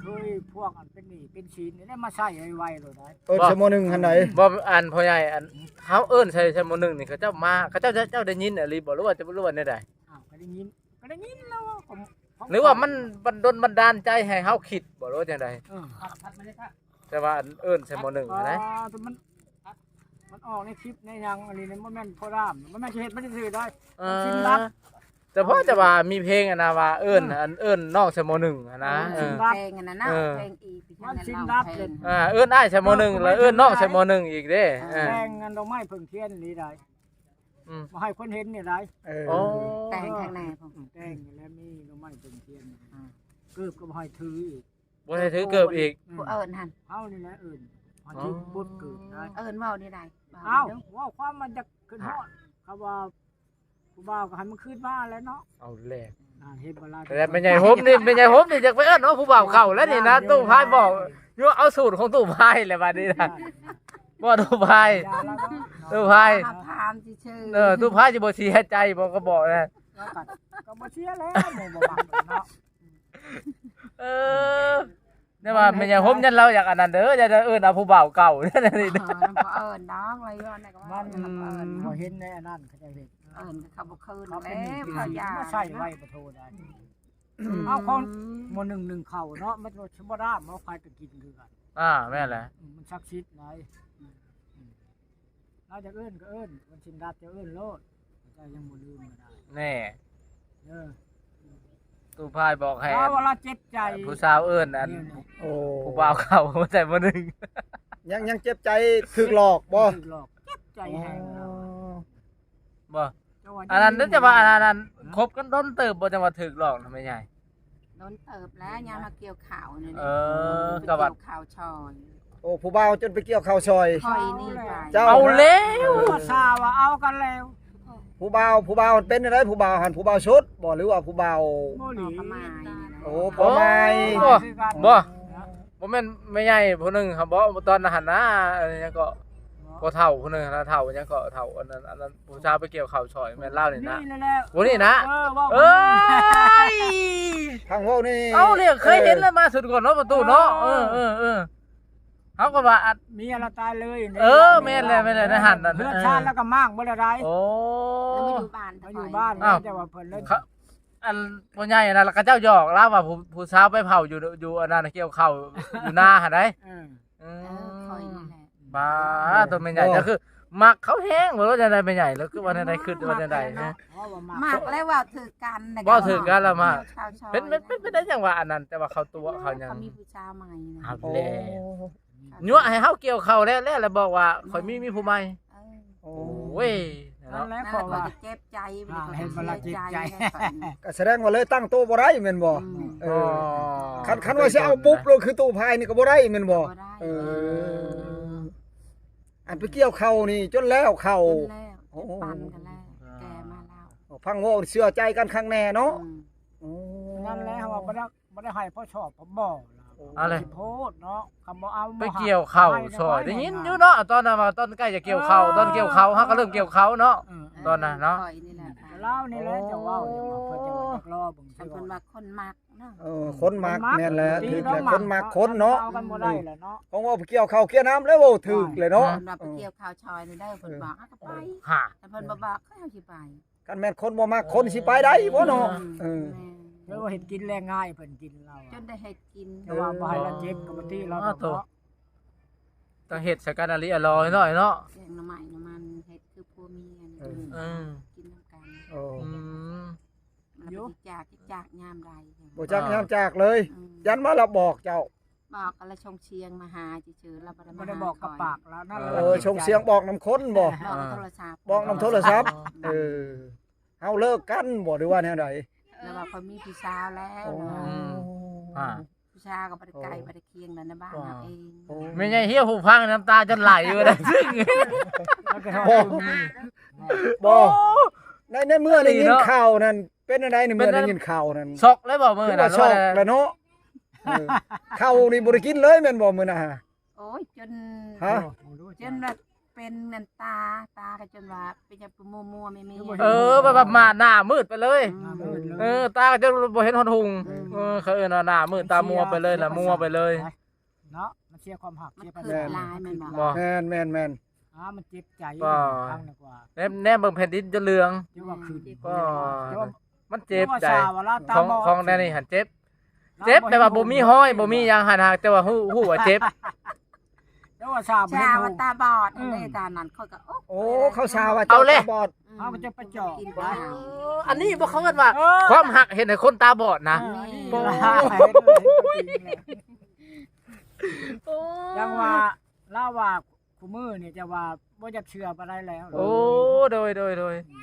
ໂດຍພວກອັນເປັນໜີ້ເປັນສິນນີ້ແຫຼະມາໃຊ້ໄວໆໂລດໄດ໋. ເອີ້ນ ບໍ່ ໃສ່ໝໍ້ໜຶ່ງຫັ້ນໃດ໋. ບໍ່ ອັນພໍ່ໃຫຍ່ ອັນເຮົາເອີ້ນໃສ່ ໃສ່ໝໍ້ໜຶ່ງນີ້ ເຂົາເຈົ້າມາ ເຂົາເຈົ້າ ເຈົ້າ ເຈົ້າໄດ້ຍິນອີ່ຫຼີບໍ່ ຫຼືວ່າ ຫຼືວ່າແນວໃດ? ອ້າວ ກໍໄດ້ຍິນ ກໍໄດ້ຍິນແລ້ວວ່າ ຫຼືວ່າມັນບັນດົນບັນດານໃຈໃຫ້ເຮົາຄິດບໍ່ ຫຼືວ່າຈັ່ງໃດ? ເອີ ແຕ່ວ່າອັນເອີ້ນໃສ່ໝໍ້ໜຶ່ງຫັ້ນນະ ມັນ ມັນອອກໃນຄລິບໃນຫຍັງ ອັນນີ້ມັນບໍ່ແມ່ນໂຄຣາມ ມັນແມ່ນຊິເຮັດມັນຊື່ໆໄດ໋. ເອີ ມັນສິນລັບ ແຕ່ພໍຈະວ່າມີເພງອັນນະວ່າເອີ້ນ ເອີ ອັນເອີ້ນນ້ອງໃສ່ໝໍ້ໜຶ່ງຫັ້ນນະ. ເອີ ເອີ ສິນລັບ ເພງອັນນັ້ນນະ ເອີ ເພງອີກ ມັນສິນລັບເດ້. ອ່າ ເອີ້ນອ້າຍໃສ່ໝໍ້ໜຶ່ງ ເອີ ແລ້ວເອີ້ນນ້ອງໃສ່ໝໍ້ໜຶ່ງອີກເດ້. ເອີ ແຕ່ງອັນດອກໄມ້ເຜິ້ງທຽນນີ້ໄດ໋. ອືມ ບໍ່ໃຫ້ຄົນເຫັນນີ້ໄດ໋. ເອີ ໂອ້ ແຕ່ງຂ້າງໃນພຸ້ນ ອືມ ແຕ່ງແລ້ວມີດອກໄມ້ເຜິ້ງທຽນ ອ່າ ເກີບກໍບໍ່ໃຫ້ຖືອີກ ບໍ່ໃຫ້ຖືເກີບອີກ. ຜູ້ເອີ້ນຫັ້ນ ເຮົານີ້ແຫຼະເອີ້ນ ເຮົາຖືບົດເກີບໄດ້. ເອີ້ນເວົ້ານີ້ໄດ໋. ອ້າວ ເວົ້າຄວາມມັນຈະຂຶ້ນຮອດ ຄຳວ່າຜູ້ບ່າວກໍໃຫ້ມັນຄືນມາແຫຼະເນາະ. ເອົາແຫຼະ ອ່າ ເຫັນບໍ່ລະ ແຕ່ແມ່ໃຫຍ່ໂຮມນີ້ ແມ່ໃຫຍ່ໂຮມນີ້ຢາກໄປເອີ້ນເນາະ ຜູ້ບ່າວເກົ່າແລ້ວນີ້ນະ. ຕູ້ພາຍບອກຢູ່ ເອົາສູດຂອງຕູ້ພາຍແຫຼະບາດນີ້ນະ. ບໍ່ຕູ້ພາຍ ຢ່າລະເນາະ ຕູ້ພາຍ ຖາມຊື່ໆ ເອີ ຕູ້ພາຍຊິບໍ່ເສຍໃຈບໍ່ ກໍບອກນະ. ກໍ ກໍບໍ່ເສຍແລ້ວ ໝູ່ບໍ່ມັກເນາະ. ເອີ ແຕ່ວ່າແມ່ໃຫຍ່ໂຮມຍັນລາວຢາກອັນນັ້ນເດີ ຢ່າໄດ້ເອີ້ນເອົາຜູ້ບ່າວເກົ່າ ເອີ ບໍ່ເອີ້ນດອກ ລາວຢູ່ອັນໃດກໍວ່າ ມັນ ເອີ້ນ ບໍ່ເຫັນໃນອັນນັ້ນເຂົາເຈົ້າເຮັດ ເອີ້ນເຂົາບໍ່ຄືນແລ້ວ ເຂົາຢ້ານ ມາໃຊ້ໄວ້ປະໂທໄດ໋. ເອົາຂອງໝໍ້ໜຶ່ງໜຶ່ງເຂົ້າເນາະ ມັນບໍ່ດ້າມ ເອົາໃຜກໍກິນຄືກັນ. ອ່າ ແມ່ນແຫຼະ ອືມ ມັນສັກສິດໄດ໋. ອືມ ລາວຈະເອີ້ນກໍເອີ້ນ ວັນສິນດັດຈະເອີ້ນໂລດ ເຈົ້າຍັງບໍ່ລືມກໍໄດ້. ແນ່ ເອີ ຕູ້ພາຍບອກໃຫ້ ລາວວ່າລາວເຈັບໃຈ ຜູ້ສາວເອີ້ນອັນ ໂອ້ ຜູ້ບ່າວເກົ່າໃສ່ໝໍ້ໜຶ່ງ ຍັງ ຍັງເຈັບໃຈຖືກຫຼອກບໍ່? ຖືກຫຼອກ ເຈັບໃຈແຮງລາວ. ອໍ ບໍ່ ອັນນັ້ນ ແຕ່ວ່າອັນນັ້ນ ອັນ ຮະ? ຄົບກັນດົນເຕີບບໍ່ ຈັ່ງວ່າຖືກຫຼອກນະແມ່ໃຫຍ່? ດົນເຕີບແລ້ວ ຍາມມາກ່ຽວເຂົ້ານີ້ແຫຼະ. ເອີ ກໍວ່າ ໄປກ່ຽວເຂົ້າຊ່ອຍ. ໂອ້ ຜູ້ບ່າວຈົນໄປກ່ຽວເຂົ້າຊ່ອຍ. ຂ້ອຍນີ້ໄປ ເຈົ້າ ເອົາແລ້ວ ພາສາວ່າເອົາກັນແລ້ວ. ຜູ້ບ່າວ ຜູ້ບ່າວເປັນຈັ່ງໃດ? ຜູ້ບ່າວຫັ້ນ ຜູ້ບ່າວໂສດບໍ່ ຫຼືວ່າຜູ້ບ່າວ? ບໍ່ ພໍ່ໝາຍນີ້ແຫຼະ. ໂອ້ ພໍ່ໝາຍ. ໂອ້ ບໍ່ ບໍ່ ບໍ່ແມ່ນແມ່ໃຫຍ່ຜູ້ໜຶ່ງຫັ້ນບໍ່? ຕອນນັ້ນຫັ້ນນະ ອັນຫຍັງເກາະ ພໍ່ເຖົ້າຜູ້ໜຶ່ງຫັ້ນນະ ເຖົ້າຫຍັງເກາະ ເຖົ້າອັນນັ້ນ ອັນນັ້ນ ຜູ້ສາວໄປກ່ຽວເຂົ້າຊ່ອຍ ແມ່ນລາວນີ້ນະ. ນີ້ແຫຼະ ຜູ້ນີ້ນະ. ເອີ ເວົ້າ ເອີຍ ທາງເວົ້ານີ້ ເອົາ ນີ້ເຄີຍເຫັນແລ້ວ ມາສຸດກ່ອນເນາະ ປະຕູເນາະ. ເອີ ເອີ ເອີ ເຮົາກໍວ່າອັດ ເມຍລາວຕາຍເລີຍ. ເອີ ແມ່ນແຫຼະ ແມ່ນແຫຼະ ໃນຫັ້ນນະ ເຮືອນຊານລາວກໍມ້າງເບິດແລ້ວໃດ໋. ໂອ້ ລາວມາຢູ່ບ້ານ ມາຢູ່ບ້ານ ອ້າວ ແຕ່ວ່າເພິ່ນເລີຍ ອັນພໍ່ໃຫຍ່ນະ ລະເຂົາເຈົ້າຫຍອກລາວວ່າ ຜູ້ ຜູ້ສາວໄປເຜົາຢູ່ ຢູ່ອັນນັ້ນ ກ່ຽວເຂົ້າຢູ່ນາຫັ້ນໃດ໋. ເອີ ເອີ ເອີ ຂ້ອຍນີ້ແຫຼະ. ບາດ ໂຕແມ່ໃຫຍ່ ໂອ້ ກໍຄືມັກເຂົາແຮງ ບໍ່ຮູ້ຈັ່ງໃດແມ່ໃຫຍ່ ແລ້ວຄືວ່າແນວໃດ ຄິດວ່າຈັ່ງໃດ ເນາະ ຮະ? ມັກແລ້ວ ເວົ້າຖືກກັນນະ ເວົ້າຖືກກັນລະມັກ. ເປັນ ເປັນ ເປັນ ເປັນໄດ້ຫຍັງວ່າອັນນັ້ນ ແຕ່ວ່າເຂົາຕົວະເຂົາຫຍັງ ເຂົາມີຜູ້ສາວໃໝ່ນະ. ເອົາແລ້ວ ໂອ້ ຍົວະໃຫ້ເຮົາກ່ຽວເຂົ້າແລ້ວ ແລ້ວລະບອກວ່າ ຂ້ອຍມີ ມີຜູ້ໃໝ່. ເອີ ໂອ້ຍ ນັ້ນແຫຼະ ເນາະ ເພາະວ່າ ຂ້ອຍກໍເຈັບໃຈ ອ່າ ເຫັນບໍ່ລະ ເຈັບໃຈ ກໍສະແດງວ່າເລີຍຕັ້ງໂຕບໍ່ໄດ້ແມ່ນບໍ່? ອືມ ເອີ ອໍ ຄັນ ຄັນວ່າຊິເອົາປຸບໂລດຄືຕູ້ພາຍນີ້ກໍບໍ່ໄດ້ແມ່ນບໍ່? ບໍ່ໄດ້ ເອີ ເອີ ອັນໄປກ່ຽວເຂົ້ານີ້ຈົນແລ້ວເຂົ້າ ຈົນແລ້ວ ໂອ້ ເຈັດປັນກັນແລ້ວ ອ່າ ແກ່ມາແລ້ວ ຟັງເວົ້າເຊື່ອໃຈກັນຄັກແນ່ເນາະ. ອືມ ໂອ້ ນັ້ນແຫຼະ ເຮົາວ່າບໍ່ໄດ້ ບໍ່ໄດ້ໃຫ້ພໍຊອບພໍບໍ່ ເອົາແຫຼະ ຊິໂພດເນາະ ຄຳບໍ່ເອົາ ໄປກ່ຽວເຂົ້າຊ່ອຍ ໄດ້ຍິນຢູ່ເນາະ ຕອນນັ້ນວ່າຕອນໃກ້ຈະກ່ຽວເຂົ້າ ເອີ ຕອນກ່ຽວເຂົ້າ ເຮົາກໍເລີ່ມກ່ຽວເຂົ້າເນາະ ເອີ ຕອນນັ້ນເນາະ ຂ້ອຍນີ້ແຫຼະ ລາວນີ້ແຫຼະ ເຈົ້າເວົ້າ ເອີ ເພິ່ນຈະວ່າຢາກລໍເບິ່ງ ຄັນເພິ່ນວ່າຄົນມັກເນາະ ເອີ ຄົນມັກ ຄົນມັກ ແມ່ນແຫຼະ ຖືກແຫຼະ ຄົນມັກຄົນເນາະ ເອົາກັນບໍ່ໄດ້ແຫຼະເນາະ ຂອງເວົ້າໄປກ່ຽວເຂົ້າກ່ຽວນ້ຳແລ້ວ ເວົ້າຖືກແຫຼະເນາະ ເພິ່ນວ່າໄປກ່ຽວເຂົ້າຊ່ອຍນີ້ເດີ ເພິ່ນບອກ ເຮົາກໍໄປ ແຕ່ເພິ່ນບໍ່ບອກ ເຮົາຊິໄປ ຄັນແມ່ນຄົນບໍ່ມັກຄົນຊິໄປໄດ້ບໍ່ເນາະ? ເອີ ເອີ ແມ່ນ ແລ້ວເຮັດກິນແລງງາຍເພິ່ນກິນລາວ ຈົນໄດ້ເຮັດກິນ ແຕ່ວ່າບໍ່ໃຫ້ລາວເຈັບກໍບໍ່ຕິລາວດອກເນາະ ຕ້ອງເຮັດໃສ່ກັນອະລິອະລໍນ້ອຍເນາະ ແກງໜໍ່ໄມ້ໜໍ່ມັນ ເຮັດຄືຜົວເມຍນີ້ ເອີ ກິນນຳກັນ ໂອ້ ອືມ ລາວບໍ່ຈັກ ຈັກຍາມໃດ ບໍ່ຈັກຍາມຈາກເລີຍ ອືມ ຢ້ານວ່າລາວບອກເຈົ້າ ບອກກັນລະ ສົ່ງສຽງມາຫາຊື່ໆ ລາວບໍ່ໄດ້ມາ ບໍ່ໄດ້ບອກກັບປາກລາວນະ ເອີ ສົ່ງສຽງບອກນຳຄົນບໍ່? ບອກນຳໂທລະສັບ ບອກນຳໂທລະສັບ ເອີ ເຮົາເລີກກັນບໍ່ ຫຼືວ່າແນວໃດ? ລາວວ່າຂ້ອຍມີຜູ້ສາວແລ້ວ ໂອ້ ອືມ ອ່າ ຜູ້ສາວກໍບໍ່ໄດ້ໄກ ບໍ່ໄດ້ຄຽງ ໃນບ້ານເຮົາເອງ ໂອ້ ແມ່ໃຫຍ່ຮຽວຫູຟັງ ນ້ຳຕາຈົນໄຫຼຢູ່ນະ ຊຶ້ງ ບໍ່ ບໍ່ ໃນ ໃນເມື່ອໄດ້ຍິນຂ່າວນັ້ນ ເປັນຈັ່ງໃດໃນເມື່ອໄດ້ຍິນຂ່າວນັ້ນ? ຊັອກເລີຍບໍ່ມື້ນັ້ນ? ຊັອກແລ້ວເນາະ ເອີ ເຂົ້ານີ້ບໍ່ໄດ້ກິນເລີຍແມ່ນບໍ່ມື້ນັ້ນ? ໂອ້ຍ ຈົນ ຮະ? ຈົນວ່າ ເປັນນັ້ນຕາ ຕາກໍຈົນວ່າເປັນຫຍັງຄືມົວໆແມ່ໆ ເອີ ແບບວ່າມາໜ້າມືດໄປເລີຍ ອືມ ໜ້າມືດເລີຍ ເອີ ຕາກໍຈົນບໍ່ເຫັນຮອດຮຸ່ງ ອືມ ເອີ ເຂົາເອີ້ນວ່າໜ້າມືດຕາມົວໄປເລີຍ ໜ້າມົວໄປເລີຍ ເນາະ ມັນເສຍຄວາມຮັກ ມັນ ເສຍປະສາດ ຄຶດຫຼາຍແມ່ນບໍ່? ບໍ່ ແມ່ນໆໆ ອ່າ ມັນເຈັບໃຈ ບໍ່ ຄັ້ງໜຶ່ງວ່າ ແນມ ແນມເບິ່ງແຜ່ນດິນຈົນເຫຼືອງ ເຈົ້າວ່າຄື ອືມ ບໍ່ ເຈົ້າວ່າ ມັນເຈັບໃຈ ຂອງ ຂອງແນວນີ້ຫັ້ນເຈັບ ເຈັບແຕ່ວ່າບໍ່ມີຮອຍ ບໍ່ມີຫຍັງຫັ້ນ ຫາກແຕ່ວ່າຮູ້ ຮູ້ວ່າເຈັບ ເຈົ້າວ່າຊາບໍ່ເຫັນ ຊາວ່າຕາບອດ ອືມ ອັນນີ້ຕານັ້ນ ຂ້ອຍກໍ ໂອ້ ໂອ້ ເຂົາຊາວ່າເຈົ້າຕາບອດ ອືມ ເຮົາກໍຈະໄປເຈາະ ເອີ ອັນນີ້ບໍ່ ເຂົາເອີ້ນວ່າ ເອີ ຄວາມຮັກເຮັດໃຫ້ຄົນຕາບອດນະ ເອີ ໂອ້ ໂອ້ ຈັ່ງວ່າ ລາວວ່າ ຄູ່ມື້ນີ້ຈະວ່າບໍ່ຢາກເຊື່ອປານໃດແລ້ວ ໂອ້ ໂດຍ ໂດຍ ໂດຍ ອືມ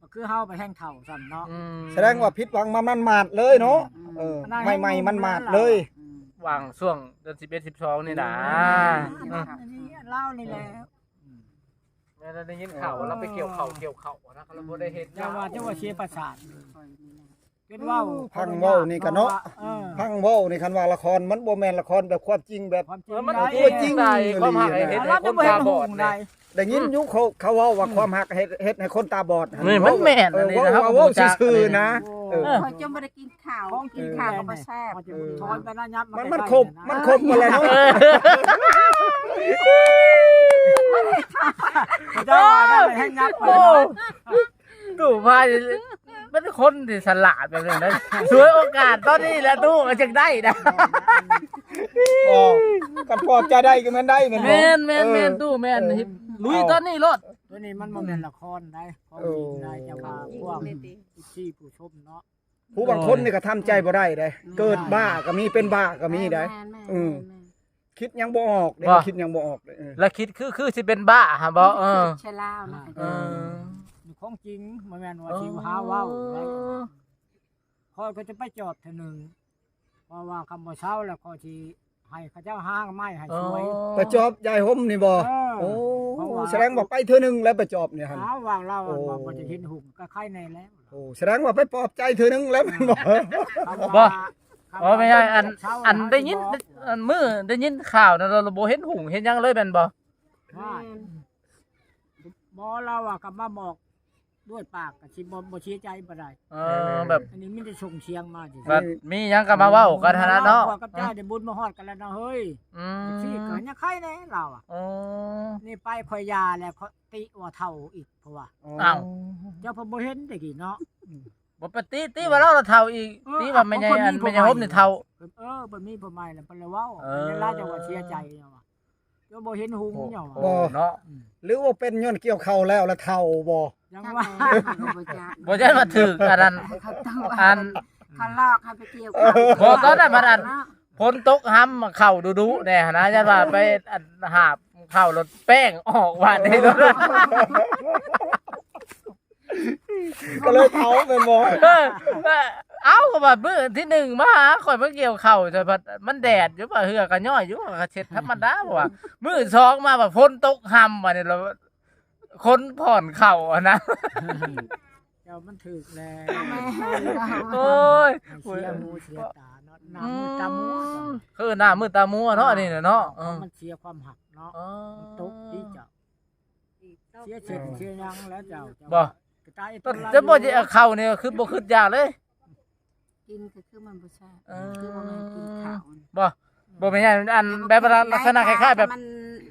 ກໍຄືເຮົາໄປແຮ່ງເຖົ້າຊ້ຳເນາະ ອືມ ສະແດງວ່າຜິດຫວັງມາໝາດໆເລີຍເນາະ ອືມ ເອີ ໃໝ່ໆໝາດໆເລີຍ ອືມ ຫວ່າງຊ່ວງເດືອນສິບເອັດ ສິບສອງນີ້ນະ ອືມ ອືມ ອັນນີ້ລາວນີ້ແຫຼະ ອືມ ແມ່ນໄດ້ຍິນຂ່າວວ່າລາວໄປກ່ຽວເຂົ້າ ກ່ຽວເຂົ້ານະ ລາວບໍ່ໄດ້ເຮັດ ຢ່າວ່າ ຢ່າວ່າເສຍປະສາດ ຈົນເວົ້າ ເອີ ພັງເວົ້ານີ້ກະເນາະ ເອີ ພັງເວົ້ານີ້ ຄັນວ່າລະຄອນ ມັນບໍ່ແມ່ນລະຄອນແບບຄວາມຈິງ ແບບ ຄວາມຈິງ ເອີ ມັນ ໂອ້ຍ ຈິງອີ່ຫຼີນະ ຄວາມຮັກເຮັດໃຫ້ຄົນຕາບອດ ໄດ້ຍິນຢູ່ ເຂົາ ເຂົາເວົ້າວ່າ ອືມ ຄວາມຮັກເຮັດ ເຮັດໃຫ້ຄົນຕາບອດ ນີ້ມັນແມ່ນ ເອີ ອັນນີ້ນະ ເວົ້າ ເຮົາກໍບໍ່ຈັກ ຊື່ໆນະ ເອີ ເອີ ຂ້ອຍຈົນບໍ່ໄດ້ກິນ ເຂົ້າ ຂອງກິນ ກິນຂ້າວກໍບໍ່ແຊບ ເອີ ຖອນໄປນະ ຍັບ ມັນ ມັນຄົບ ມັນຄົບໝົດແລ້ວເນາະ ເອີ ເຈົ້າວ່າໄດ້ແຮງຍັບໄປເນາະ ຕູ້ພາຍເປັນຄົນທີ່ສະຫຼາດແບບນີ້ນະ ສວຍໂອກາດຕອນນີ້ແຫຼະຕູ້ກໍຈຶ່ງໄດ້ນະ ບໍ່ ຄັນປອບໃຈໄດ້ກໍແມ່ນໄດ້ແມ່ນບໍ່ ແມ່ນ ແມ່ນ ເອີ ແມ່ນຕູ້ແມ່ນ ເອີ ລຸຍຕອນນີ້ໂລດ ຕົວນີ້ມັນບໍ່ແມ່ນລະຄອນໃດ ຂອງຈິງໄດ໋ ເອີ ແຕ່ວ່າພວກເອັຟຊີຜູ້ຊົມເນາະ ຜູ້ບາງຄົນນີ້ກໍທຳໃຈບໍ່ໄດ້ເດ້ ອືມ ເກີດບ້າກໍມີ ເປັນບ້າກໍມີໄດ໋ ແມ່ນໆ ອືມ ແມ່ນໆ ຄິດຫຍັງບໍ່ອອກເດ້ ບໍ່ ຄິດຫຍັງບໍ່ອອກເດ້ ເອີ ແລ້ວຄິດຄື ຄືຊິເປັນບ້າຫັ້ນບໍ່ ເອີ ໃສ່ລາວນະ ເອີ ຂອງຈິງ ບໍ່ແມ່ນວ່າຊິຫາເວົ້າໄດ໋ ເອີ ຂ້ອຍກໍຈະໄປຈອບເທື່ອໜຶ່ງ ເພາະວ່າຄຳບໍ່ເຊົາແລ້ວ ຂ້ອຍຊິໃຫ້ເຂົາເຈົ້າຫາໄມ້ໃຫ້ສວຍ ອໍ ໄປຈອບຢາຍຫົມນີ້ບໍ່ ເອີ ໂອ້ ສະແດງວ່າໄປເທື່ອໜຶ່ງແລ້ວໄປຈອບນີ້ຫັ້ນ ອ້າວ ວ່າລາວ ໂອ້ ວ່າບໍ່ຈະເຫັນຫຸ່ງກໍໄຄແນ່ແລ້ວ ໂອ້ ສະແດງວ່າໄປປອບໃຈເທື່ອໜຶ່ງແລ້ວແມ່ນບໍ່ ບໍ່ ບໍ່ແມ່ນ ອັນ ອັນໄດ້ຍິນ ອັນມື້ໄດ້ຍິນຂ່າວນັ້ນ ລາວບໍ່ເຫັນຫຸ່ງເຫັນຫຍັງເລີຍແມ່ນບໍ່ ວ່າ ບໍ່ ລາວວ່າກໍມາບອກ ດ້ວຍປາກກໍຊິບໍ່ ບໍ່ເສຍໃຈປານໃດ ເອີ ແບບ ອັນນີ້ມີແຕ່ສົ່ງສຽງມາຊື່ໆ ແບບມີຫຍັງກໍມາເວົ້າກັນຫັ້ນນະເນາະ ເວົ້າກັບເຈົ້າໄດ້ບຸນມາຮອດກັນແລ້ວນະເຮີ້ຍ ອືມ ຈັ່ງຊີ້ກໍຍັງໄຄແນ່ລາວອະ ອໍ ນີ້ໄປຂ້ອຍຢ່າແລ້ວ ຂ້ອຍຕິວ່າເຖົ້າອີກ ເພາະວ່າ ອ້າວ ເຈົ້າເພິ່ນບໍ່ເຫັນແຕ່ກີ້ເນາະ ອືມ ບໍ່ໄປຕິ ຕິວ່າລາວເຖົ້າອີກ ເອີ ຕິວ່າແມ່ໃຫຍ່ ອັນແມ່ໃຫຍ່ຫົມນີ້ເຖົ້າ ເອີ ເພິ່ນມີຜົວໃໝ່ແລ້ວ ເພິ່ນລະເວົ້າ ເອີ ລາວຈັ່ງວ່າເສຍໃຈວ່າ ຈະບໍ່ເຫັນຫຸ່ງຫຍັງ ບໍ່ເນາະ ອືມ ຫຼືວ່າເປັນຍ້ອນກ່ຽວເຂົ້າແລ້ວລະເຖົ້າບໍ່ ຍັງວ່າ ບໍ່ຈັກວ່າຖືກອັນນັ້ນ ອັນ ເຂົາຫຼອກໃຫ້ໄປກ່ຽວເຂົ້າ ບໍ່ ຕອນນັ້ນມັນອັນ ເນາະ ຝົນຕົກຫ້ຳເຂົ້າດຸໆແດ່ຫັ້ນນະ ຢ້ານວ່າໄປອັນຫາບເຂົ້າລົດແປ້ງອອກບາດນີ້ ກໍເລີຍເຖົ້າແມ່ນບໍ່ ເອີ ເອົ້າ ກໍວ່າມື້ທີໜຶ່ງມາຫາຂ້ອຍມາກ່ຽວເຂົ້າ ແຕ່ພັດມັນແດດຢູ່ ວ່າເຫື່ອກໍຍ້ອຍຢູ່ ກໍເຊັດທຳມະດາ ເພາະວ່າມື້ສອງມາ ວ່າຝົນຕົກຫ້ຳ ບາດນີ້ລະຄົນຜ່ອນເຂົ້າຫັ້ນນະ ເຈົ້າມັນຖືກແລ້ວ ໂອ້ຍ ໃຫ້ເສຍຫູເສຍຕາເນາະ ໜ້າມືດຕາມົວ ອືມ ຄືໜ້າມືດຕາມົວເນາະ ອັນນີ້ນະເນາະ ເອີ ມັນເສຍຄວາມຮັກເນາະ ເອີ ມັນຕົກຕິເຈົ້າ ເສຍເສດເສຍຫຍັງແລ້ວເຈົ້າ ບໍ່ ຈະບໍ່ເຂົ້ານີ້ຄືບໍ່ຄິດຢາກເລີຍ ກິນກໍຄືມັນບໍ່ແຊບ ເອີ ຄືບໍ່ແມ່ນກິນເຂົ້າ ບໍ່ ບໍ່ແມ່ນຫຍັງ ອັນແບບວ່າລັກສະນະຄ້າຍໆແບບ ມັນ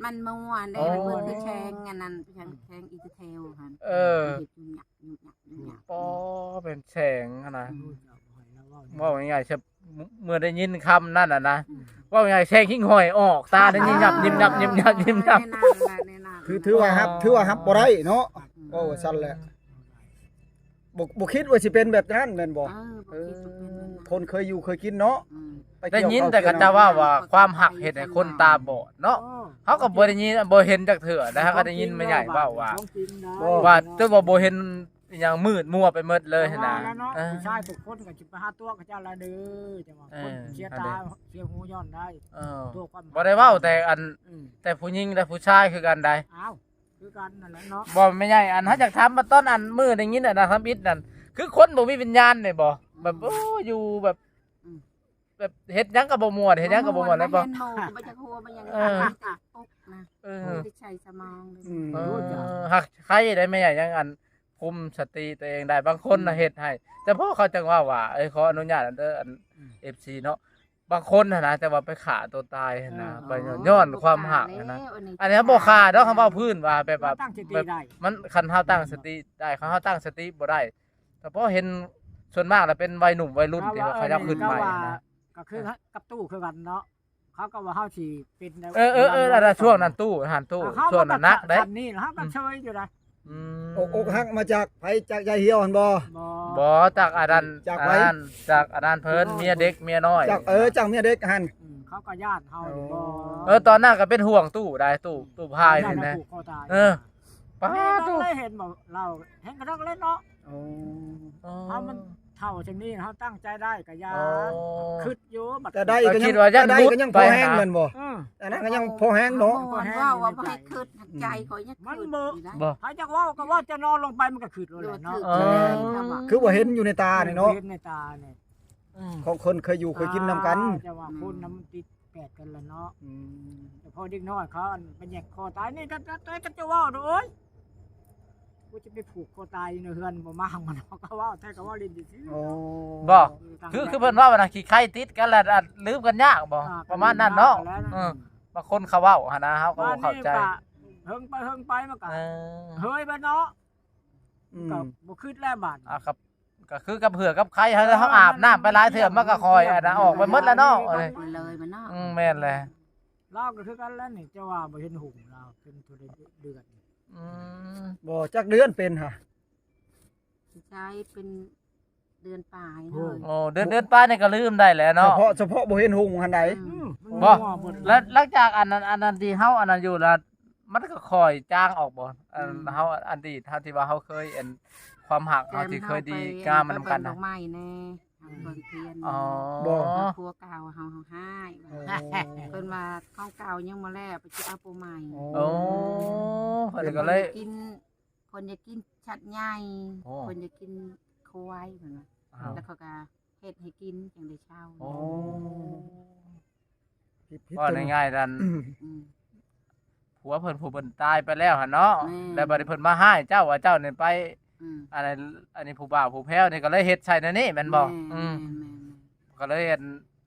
ມັນມົວເດ້ ອໍ ມັນຄືແຂງອັນນັ້ນ ແຂງ ແຂງອີກເທວຫັ້ນ ເອີ ມັນເຮັດຫຍຸ້ງຫຍັກ ຫຍຸ້ງຫຍັກ ຫຍຸ້ງຫຍັກ ອໍ ເປັນແຂງຫັ້ນນະ ອືມ ເວົ້າງ່າຍໆ ເມື່ອໄດ້ຍິນຄຳນັ້ນນະນະ ອືມ ເວົ້າງ່າຍໆ ແຂງຫິ້ງຫ້ອຍອອກ ຕາໄດ້ຍິບໆ ຍິບໆ ຍິບໆ ຍິບໆ ຄື ຖືວ່າຮັບ ຖືວ່າຮັບບໍ່ໄດ້ເນາະ ອືມ ເວົ້າວ່າຊັ້ນແຫຼະ ບໍ່ ບໍ່ຄິດວ່າຊິເປັນແບບນັ້ນແມ່ນບໍ່ ເອີ ບໍ່ຄິດວ່າເປັນແບບນັ້ນ ເອີ ຄົນເຄີຍຢູ່ເຄີຍກິນເນາະ ອືມ ໄດ້ຍິນແຕ່ເຂົາເຈົ້າເວົ້າວ່າຄວາມຮັກເຮັດໃຫ້ຄົນຕາບອດເນາະ ເອີ ເຮົາກໍບໍ່ໄດ້ຍິນ ບໍ່ເຫັນຈັກເທື່ອ ແຕ່ເຮົາກໍໄດ້ຍິນແມ່ໃຫຍ່ເວົ້າວ່າ ວ່າ ແຕ່ວ່າບໍ່ເຫັນ ອີຫຍັງມືດມົວໄປໝົດເລີຍຫັ້ນນະ ເອີ ຜູ້ຊາຍທຸກຄົນກໍຊິໄປຫາຕົວະເຂົາເຈົ້າລະເດີ ຈັ່ງວ່າ ເອີ ຄົນເສຍຕາ ເສຍຫູຍ້ອນໄດ້ ເອີ ຕົວະຄວາມ ບໍ່ໄດ້ເວົ້າແຕ່ອັນ ອືມ ແຕ່ຜູ້ຍິງແລະຜູ້ຊາຍຄືກັນໃດ ອ້າວ ຄືກັນນັ້ນແຫຼະເນາະ ບໍ່ແມ່ໃຫຍ່ ອັນເຮົາຢາກຖາມວ່າຕອນອັນມື້ໄດ້ຍິນອັນນະທຳອິດນັ້ນ ຄືຄົນບໍ່ມີວິນຍານນີ້ບໍ່ ແບບ ອືມ ໂອ້ ຢູ່ແບບ ອືມ ແບບເຮັດຫຍັງກໍບໍ່ມ່ວນ ເຮັດຫຍັງກໍບໍ່ມ່ວນ ແລ້ວບໍ່ ເຫັນໝູ່ກໍບໍ່ຈັກຫົວບໍ່ຫຍັງ ເອີ ມີແຕ່ປຸກນະ ເອີ ໄດ້ໃຊ້ສະໝອງເລີຍ ອືມ ເອີ ຫາກໃຄໄດ້ແມ່ໃຫຍ່ ຍັງອັນຄຸມສະຕິຕົວເອງໄດ້. ບາງຄົນນະ ອືມ ເຮັດໃຫ້ ແຕ່ພໍເຂົາຈັ່ງເວົ້າວ່າ ເອີ ຂໍອະນຸຍາດເດີ ອັນ ອືມ ເອັຟຊີເນາະ ບາງຄົນຫັ້ນນະ ແຕ່ວ່າໄປຂ້າຕົວຕາຍຫັ້ນນະ ເອີ ໄປຍ້ອນຄວາມຮັກຫັ້ນນະ. ອັນນີ້ບໍ່ຂ້າດອກ ຄັນເວົ້າພື້ນວ່າແບບວ່າ ຕັ້ງສະຕິໄດ້ ມັນ ຄັນເຮົາຕັ້ງສະຕິໄດ້ ຄັນເຮົາຕັ້ງສະຕິບໍ່ໄດ້ ແຕ່ພໍເຫັນ ສ່ວນມາກລະເປັນໄວໜຸ່ມໄວລຸ້ນທີ່ວ່າເຂົາເຈົ້າຂຶ້ນໃໝ່ນະ ກໍຄືກັບຕູ້ຄືກັນເນາະ ເຂົາກໍວ່າເຮົາຊິເປັນ ເອີ ເອີ ເອີ ອັນນັ້ນຊ່ວງນັ້ນຕູ້ຫັ້ນຕູ້ ຊ່ວງນັ້ນໜັກເດ້ ເຮົາກໍເຊີຍຢູ່ໃດ໋ ອືມ ອືມ ອົກ ອົກຫັກມາຈາກໃຜ? ຈາກຍາຍຫ່ຽວຫັ້ນບໍ່? ບໍ່ ບໍ່ ຈາກອັນນັ້ນ ຈາກໃຜ? ອັນນັ້ນ ຈາກອັນນັ້ນເພິ່ນ ເມຍເດັກເມຍນ້ອຍ ຈາກ ເອີ ຈາກເມຍເດັກຫັ້ນ ອືມ ເຂົາກໍຢ້ານເຮົາຢູ່ບໍ່? ອໍ ເອີ ຕອນນັ້ນກໍເປັນຫ່ວງຕູ້ໄດ໋ ຕູ້ ຕູ້ພາຍນີ້ນະ ເອີ ປາດໂທ້ ເຫັນບໍ່ລາວ ເຫັນກະດັກເລີຍເນາະ ອໍ ເຮົາມັນເຖົ້າຈັ່ງນີ້ ເຮົາຕັ້ງໃຈໄດ້ກະຢ່າ ອໍ ຄິດຢູ່ ບັດ ແຕ່ໄດ້ກໍຍັງ ແຕ່ໄດ້ກໍຍັງພໍແຮງແມ່ນບໍ່? ເອີ ອັນນັ້ນກໍຍັງພໍແຮງເນາະ ບໍ່ແຮງ ເວົ້າວ່າບໍ່ໃຫ້ຄິດ ໃຈຂ້ອຍຍັງ ມັນບໍ່ ບໍ່ ໃຜຈັກເວົ້າກໍເວົ້າ ຈະນອນລົງໄປມັນກໍຄິດໂລດແຫຼະເນາະ ເອີ ຄືບໍ່ເຫັນຢູ່ໃນຕານີ້ເນາະ ເຫັນໃນຕານີ້ ອືມ ຂອງຄົນເຄີຍຢູ່ເຄີຍກິນນຳກັນ ແຕ່ວ່າຄົນນະມັນຕິດ ແປດກັນລະເນາະ ອືມ ແຕ່ພໍເດັກນ້ອຍເຂົາອັນໄປແຫຍກຄໍຕາຍນີ້ ແຕ່ ແຕ່ ແຕ່ ແຕ່ຈະເວົ້າເດີ ໂອ້ຍ ກູຈະໄປຜູກຄໍຕາຍຢູ່ໃນເຮືອນບໍ່ມາງມັນ ເຂົາເວົ້າແທ້ ເຂົາເວົ້າຫຼິ້ນຊື່ໆ ໂອ້ ບໍ່ ເອີ ຄື ຄືເພິ່ນເວົ້ານະ ຂີ້ໄຄຕິດກັນລະ ອ່າ ລືມກັນຍາກບໍ່ ອ່າ ປະມານນັ້ນເນາະ ເອີ ບາງຄົນເຂົາເວົ້າຫັ້ນນະ ເຮົາກໍບໍ່ເຂົ້າໃຈ ບາດນີ້ກໍເຫິງໄປເຫິງໄປມັນກໍ ເອີ ເຮີຍໄປເນາະ ອືມ ກໍບໍ່ຄິດແລ້ວບາດນີ້ ອ່າ ກໍ ກໍຄືກັບເຫື່ອກັບໄຄ ເຮົາ ເອີ ເຮົາອາບນ້ຳໄປຫຼາຍເທື່ອ ມັນກໍຄ່ອຍອັນນັ້ນອອກໄປໝົດແລ້ວເນາະ ອອກໄປເລີຍມັນເນາະ ອືມ ແມ່ນແຫຼະ ລາວກໍຄືກັນແຫຼະນີ້ ເຈົ້າວ່າບໍ່ເຫັນຫຸງລາວເປັນເທົ່າໃດເດືອນ ອືມ ບໍ່ ຈັກເດືອນເປັນຫະ ໃຊ່ ເປັນເດືອນປາຍເລີຍ ໂອ້ ເດືອນ ເດືອນປາຍນີ້ກໍລືມໄດ້ແຫຼະເນາະ ສະເພາະ ສະເພາະບໍ່ເຫັນຫຸງຫັ້ນໃດ ອືມ ອືມ ບໍ່ ແລ້ວຫຼັງຈາກອັນນັ້ນ ອັນນັ້ນທີ່ເຮົາອັນນັ້ນຢູ່ລະ ມັນກໍຄ່ອຍຈາງອອກບໍ່ ອັນ ອືມ ເຮົາອະດີດເຮົາທີ່ວ່າເຮົາເຄີຍ ອັນ ຄວາມຮັກເຮົາທີ່ເຄີຍດີງາມນຳກັນນະ ເບິ່ງດອກໄມ້ແດ່ ເບິ່ງທຽນ ອໍ ບໍ່ ຜົວເກົ່າເຮົາຮ້າຍ ອໍ ເພິ່ນວ່າຂອງເກົ່າຍັງບໍ່ແລ້ວ ໄປຊິເອົາຜູ້ໃໝ່ ໂອ້ ໂອ້ ເພິ່ນກໍເລີຍ ເພິ່ນຢາກກິນ ເພິ່ນຢາກກິນສັດໃຫຍ່ ໂອ້ ເພິ່ນຢາກກິນຄວາຍ ເພິ່ນວ່າ ອ້າວ ແລ້ວເຂົາກໍເຮັດໃຫ້ກິນ ຈັ່ງໄດ້ເຊົາ ໂອ້ ຜິດ ຜິດ ເວົ້າງ່າຍໆນັ້ນ ອືມ ຜົວເພິ່ນ ຜູ້ເພິ່ນຕາຍໄປແລ້ວຫັ້ນເນາະ ແມ່ນ ແລ້ວບັດນີ້ເພິ່ນມາຮ້າຍເຈົ້າວ່າເຈົ້ານີ້ໄປ ອືມ ອັນນັ້ນ ອັນນີ້ຜູ້ບ່າວຜູ້ແພ້ວນີ້ກໍເລີຍເຮັດໃສ່ແນວນີ້ແມ່ນບໍ່? ແມ່ນ ອືມ ແມ່ນໆໆ ກໍເລີຍອັນ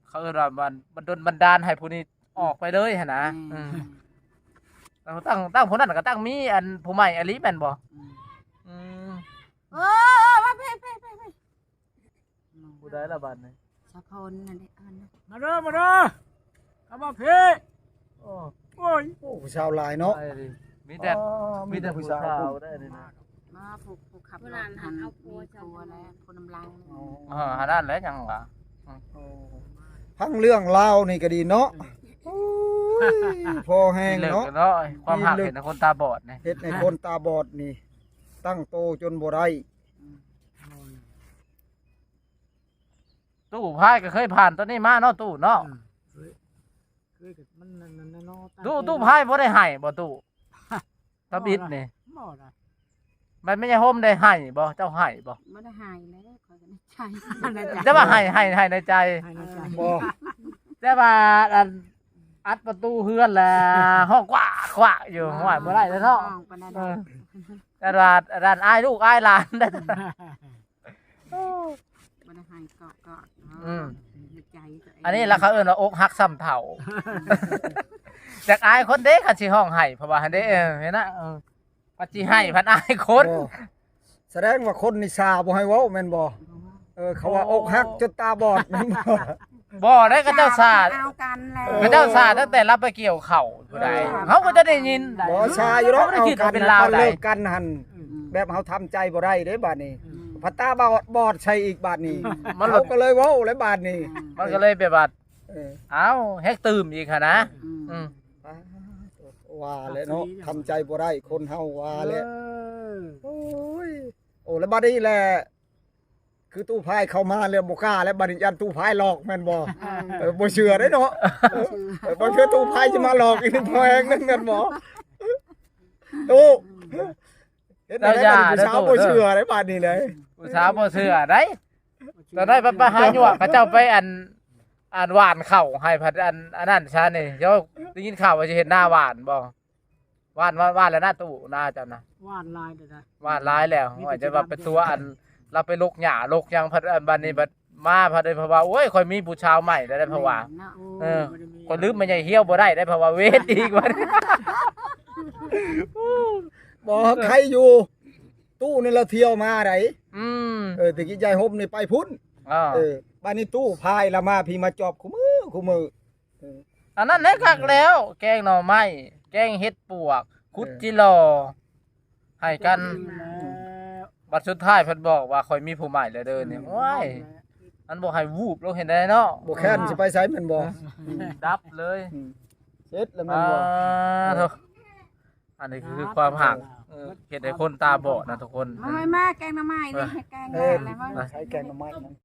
ເຂົາເອີ້ນວ່າບັນ ບັນດົນບັນດານໃຫ້ຜູ້ນີ້ອອກໄປເລີຍຫັ້ນນະ ແມ່ນ ອືມ ແລ້ວຕັ້ງ ຕັ້ງຜູ້ນັ້ນກໍຕັ້ງມີອັນຜູ້ໃໝ່ອີ່ຫຼີແມ່ນບໍ່? ອືມ ອືມ ເອີ ມາເພ ເພ ເພ ເພ ຜູ້ໃດລະບັດນີ້? ສາວພອນນັ້ນແຫຼະ ອັນນັ້ນ ມາເດີ ມາເດີ ເຂົ້າມາເພ ໂອ້ ໂອ້ຍ ໂອ້ ຜູ້ສາວຫຼາຍເນາະ ມີແຕ່ ອໍ ມີແຕ່ຜູ້ສາວ ຜູ້ສາວໄດ້ນີ້ນະ ມາຜູ້ ຜູ້ຂັບລົດຫັ້ນ ເອົາຜົວ ມີຜົວແລ້ວ ຜູ້ນຳຫຼັງ ອໍ ອັນນັ້ນແຫຼະຫຍັງວະ ໂອ້ ຟັງເລື່ອງລາວນີ້ກໍດີເນາະ ອືມ ໂອ້ຍ ພໍແຮງເນາະ ຄວາມຮັກເຮັດໃຫ້ຄົນຕາບອດນີ້ ເຮັດໃຫ້ຄົນຕາບອດນີ້ ຕັ້ງໂຕຈົນບໍ່ໄດ້ ອືມ ຕູ້ພາຍກໍເຄີຍຜ່ານຕົວນີ້ມາເນາະ ຕູ້ເນາະ ອືມ ເຄີຍ ເຄີຍກັບມັນນັ້ນໆເນາະ ຕູ້ ຕູ້ພາຍບໍ່ໄດ້ໄຫ້ບໍ່ຕູ້? ທຳອິດນີ້ ບໍ່ໄດ້ ມັນແມ່ນຍາໂຮມໄດ້ໄຫ້ບໍ່? ເຈົ້າໄຫ້ບໍ່? ບໍ່ໄດ້ໄຫ້ແລ້ວ ຂ້ອຍກໍໃນໃຈ ແຕ່ວ່າໄຫ້ ໄຫ້ ໄຫ້ໃນໃຈ ໄຫ້ໃນໃຈ ບໍ່ ແຕ່ວ່າອັນ ອັດປະຕູເຮືອນແລ້ວ ຮ້ອງກວາກໆຢູ່ ໂອ້ຍ ບໍ່ໄດ້ແລ້ວເນາະ ຮ້ອງປານນັ້ນ ເອີ ແຕ່ວ່າອັນນັ້ນ ອາຍລູກອາຍຫຼານ ບໍ່ໄດ້ໃຫ້ເກາະໆເນາະ ອືມ ໃນໃຈຕົວເອງ ອັນນີ້ລະເຂົາເອີ້ນວ່າອົກຫັກຊ້ຳເຖົ້າ ຢາກອາຍຄົນເດ້ ຄັນຊິຮ້ອງໄຫ້ ເພາະວ່າຫັ້ນເດ້ ເອີ ເຫັນນະ ເອີ ພັດຊິໃຫ້ພັດອາຍຄົນ ໂອ້ ສະແດງວ່າຄົນນີ້ຊາບໍ່ໃຫ້ເວົ້າແມ່ນບໍ່? ເອີ ເຂົາວ່າອົກຫັກຈົນຕາບອດແມ່ນບໍ່? ບໍ່ໄດ້ ເຂົາເຈົ້າຊາ ເອົາກັນແລ້ວ ເຂົາເຈົ້າຊາຕັ້ງແຕ່ລາວໄປກ່ຽວເຂົ້າພຸ້ນໃດ ເອີ ເຮົາກໍຈະໄດ້ຍິນ ບໍ່ຊາຢູ່ດອກ ເອົາກັນ ເຮົາບໍ່ໄດ້ຄິດວ່າເປັນລາວໃດ ເລີກກັນຫັ້ນ ອືມ ແບບເຮົາທຳໃຈບໍ່ໄດ້ເດ້ບາດນີ້ ອືມ ພັດຕາບອດ ບອດໃສ່ອີກບາດນີ້ ອືມ ມັນ ເຮົາກໍເລີຍເວົ້າແລ້ວບາດນີ້ ອືມ ມັນກໍເລີຍແບບວ່າ ເອີ ເອົ້າ ແຮງຕື່ມອີກຫັ້ນນະ ອືມ ອືມ ວ່າແຫຼະເນາະ ທຳໃຈບໍ່ໄດ້ ຄົນເຮົາວ່າແຫຼະ ເອີ ໂອ້ຍ ໂອ້ ແລ້ວບາດນີ້ແຫຼະ ຄືຕູ້ພາຍເຂົ້າມາແລ້ວບໍ່ກ້າແລ້ວ ບາດນີ້ຢ້ານຕູ້ພາຍຫຼອກແມ່ນບໍ່? ເອີ ເອີ ບໍ່ເຊື່ອເດ້ເນາະ ບໍ່ເຊື່ອ ເອີ ບໍ່ເຊື່ອຕູ້ພາຍຊິມາຫຼອກອີກ ພໍແຮງນັ້ນແມ່ນບໍ່? ຕູ້ ເຮັດແນວໃດບາດນີ້ ເຈົ້າຢ່າເດີ ຜູ້ສາວບໍ່ເຊື່ອເດ້ບາດນີ້ເດ້ ຜູ້ສາວບໍ່ເຊື່ອໄດ໋ ຕອນນັ້ນໄປ ໄປຫາຍົວະ ເຂົາເຈົ້າໄປອັນ ອັນຫວ່ານເຂົ້າໃຫ້ພັດອັນ ອັນນັ້ນຊະນີ້ ເຈົ້າໄດ້ຍິນຂ່າວວ່າຊິເຮັດນາຫວ່ານບໍ່? ຫວ່ານ ຫວ່ານ ຫວ່ານແລ້ວນະຕູ້ນາເຈົ້ານະ ຫວ່ານຫຼາຍເດ້ອ ຫວ່ານຫຼາຍແລ້ວ ໂອ້ຍ ຈະວ່າໄປຕົວະອັນ ລາວໄປຫຼົກຫຍ້າຫຼົກຫຍັງ ພັດອັນ ບັດນີ້ບັດມາ ພັດໄດ້ ເພາະວ່າ ໂອ້ຍ ຂ້ອຍມີຜູ້ສາວໃໝ່ແລ້ວເດ້ ເພາະວ່າ ແມ່ນເນາະ ໂອ້ ເອີ ບໍ່ໄດ້ມີ ຂ້ອຍລືມແມ່ໃຫຍ່ຮຽວບໍ່ໄດ້ເດ້ ເພາະວ່າເວນອີກບັດ ບໍ່ ໃຄຢູ່ ຕູ້ນີ້ລາວທ່ຽວມາໃດ ອືມ ເອີ ແຕ່ກີ້ໃຫຍ່ຫົບນີ້ໄປພຸ້ນ ເອີ ເອີ ບັດນີ້ຕູ້ພາຍລາວມາພີ້ ມາຈອບຄູ່ມື້ ຄູ່ມື້ ເອີ ອັນນັ້ນແຫຼະຄັກແລ້ວ ແກງໜໍ່ໄມ້ ແກງເຫັດປວກ ຂຸດ ເອີ ຈິລໍ່ ໃຫ້ກັນ ແລ້ວ ບັດສຸດທ້າຍເພິ່ນບອກວ່າ ຂ້ອຍມີຜູ້ໃໝ່ແລ້ວເດີນີ້ ໂອ້ຍ ມັນບໍ່ໃຫ້ວູບລົງເຮັດໄດ້ເນາະ ບໍ່ແຄ້ນຊິໄປໃສແມ່ນບໍ່? ດັບເລີຍ ອືມ ເສັດແລ້ວແມ່ນບໍ່? ອ່າ ໂທ້ ອັນນີ້ຄືຄວາມຮັກ ເອີ ເຮັດໃຫ້ຄົນຕາບອດນະທຸກຄົນ ມາ ມາ ມາ ແກງໜໍ່ໄມ້ນີ້ ເອີ ແກງ ເອີ ແລ້ວ ມາ ໃຊ້ແກງໜໍ່ໄມ້ນັ້ນ